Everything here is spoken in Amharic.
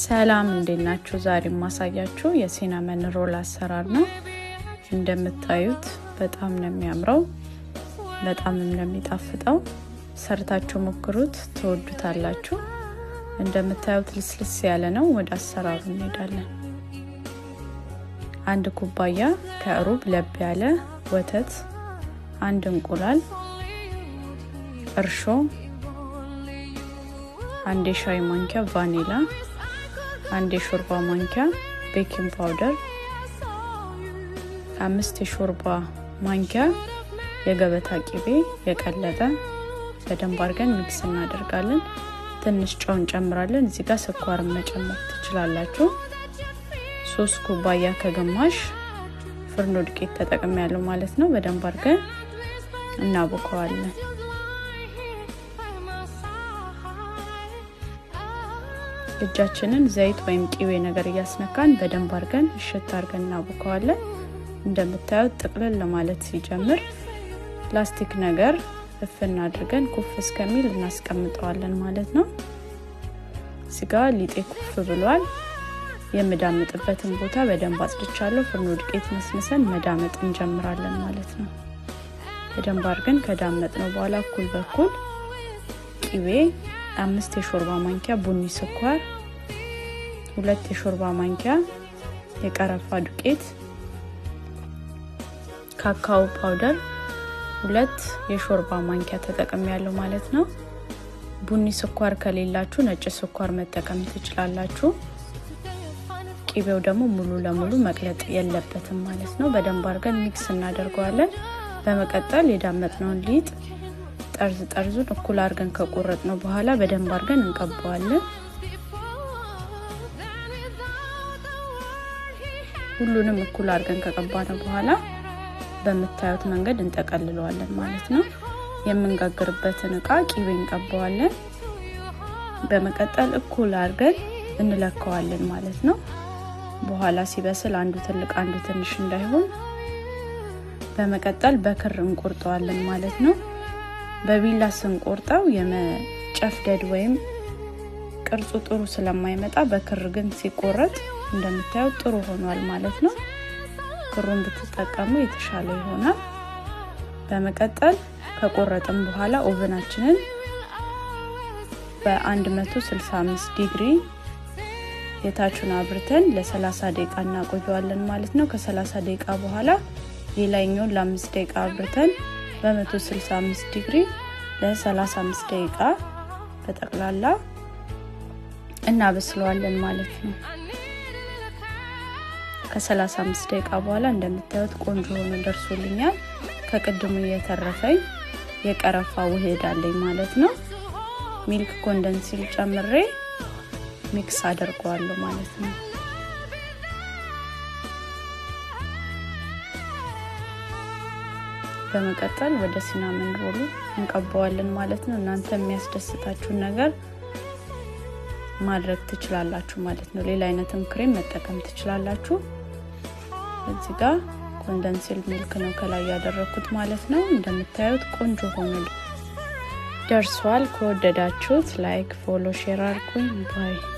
ሰላም እንዴት ናችሁ? ዛሬ ማሳያችሁ የ cinnamon roll አሰራር ነው። እንደምታዩት በጣም ነው የሚያምረው፣ በጣም ነው የሚጣፍጠው። ሰርታችሁ ሞክሩት፣ ትወዱታላችሁ። እንደምታዩት ልስልስ ያለ ነው። ወደ አሰራሩ እንሄዳለን። አንድ ኩባያ ከሩብ ለብ ያለ ወተት፣ አንድ እንቁላል፣ እርሾ፣ አንድ የሻይ ማንኪያ ቫኒላ፣ አንድ የሾርባ ማንኪያ baking powder፣ 5 የሾርባ ማንኪያ የገበታ ቂቤ የቀለጠ በደንብ አድርገን mix እናደርጋለን። ትንሽ ጨው እንጨምራለን። እዚህ ጋር ስኳር መጨመር ትችላላችሁ። 3 ኩባያ ከግማሽ ፍርኖ ዱቄት ተጠቅሜያለሁ ማለት ነው። በደንብ አድርገን እናቦከዋለን። እጃችንን ዘይት ወይም ቂቤ ነገር እያስነካን በደንብ አድርገን እሽት አድርገን እናቦከዋለን። እንደምታዩት ጥቅልል ለማለት ሲጀምር ላስቲክ ነገር እፍን አድርገን ኩፍ እስከሚል እናስቀምጠዋለን ማለት ነው። እዚህ ጋር ሊጤ ኩፍ ብሏል። የምዳምጥበትን ቦታ በደንብ አጽድቻለሁ። ፍርኖ ዱቄት ነስንሰን መዳመጥ እንጀምራለን ማለት ነው። በደንብ አድርገን ከዳመጥነው በኋላ እኩል በኩል ቂቤ፣ 5 የሾርባ ማንኪያ ቡኒ ስኳር፣ 2 የሾርባ ማንኪያ የቀረፋ ዱቄት፣ cacao powder 2 የሾርባ ማንኪያ ተጠቅሜያለሁ ማለት ነው። ቡኒ ስኳር ከሌላችሁ ነጭ ስኳር መጠቀም ትችላላችሁ። ቂቤው ደግሞ ሙሉ ለሙሉ መቅለጥ የለበትም ማለት ነው። በደንብ አድርገን mix እናደርገዋለን። በመቀጠል የዳመጥነውን ሊጥ ጠርዝ ጠርዙን እኩል አድርገን ከቆረጥነው በኋላ በደንብ አድርገን እንቀባዋለን። ሁሉንም እኩል አድርገን ከቀባነው በኋላ በምታዩት መንገድ እንጠቀልለዋለን ማለት ነው። የምንጋግርበትን እቃ ቂቤ እንቀባዋለን። በመቀጠል እኩል አድርገን እንለካዋለን ማለት ነው። በኋላ ሲበስል አንዱ ትልቅ አንዱ ትንሽ እንዳይሆን በመቀጠል በክር እንቆርጠዋለን ማለት ነው። በቢላ ስንቆርጠው የመጨፍደድ ወይም ቅርጹ ጥሩ ስለማይመጣ በክር ግን ሲቆረጥ እንደምታዩት ጥሩ ሆኗል ማለት ነው። ክሩን ብትጠቀሙ የተሻለ ይሆናል። በመቀጠል ከቆረጥን በኋላ oven ኣችንን በ165 ዲግሪ የታቹን አብርተን ለ30 ደቂቃ እናቆየዋለን ማለት ነው። ከ30 ደቂቃ በኋላ የላይኛውን ለ5 ደቂቃ አብርተን በ165 ዲግሪ ለ35 ደቂቃ በጠቅላላ እናበስለዋለን ማለት ነው። ከ35 ደቂቃ በኋላ እንደምታዩት ቆንጆ ሆኖ ደርሶልኛል። ከቅድሙ የተረፈኝ የቀረፋ ውህድ አለኝ ማለት ነው። milk condensed ጨምሬ mix አደርገዋለሁ ማለት ነው። በመቀጠል ወደ cinnamon roll ኡ እንቀባዋለን ማለት ነው። እናንተ የሚያስደስታችሁን ነገር ማድረግ ትችላላችሁ ማለት ነው። ሌላ አይነትም ክሬም መጠቀም ትችላላችሁ። እዚህ ጋር condensed milk ነው ከላይ ያደረኩት ማለት ነው። እንደምታዩት ቆንጆ ሆኖ ደርሷል። ከወደዳችሁት like፣ follow፣ share አድርጉኝ። Bye።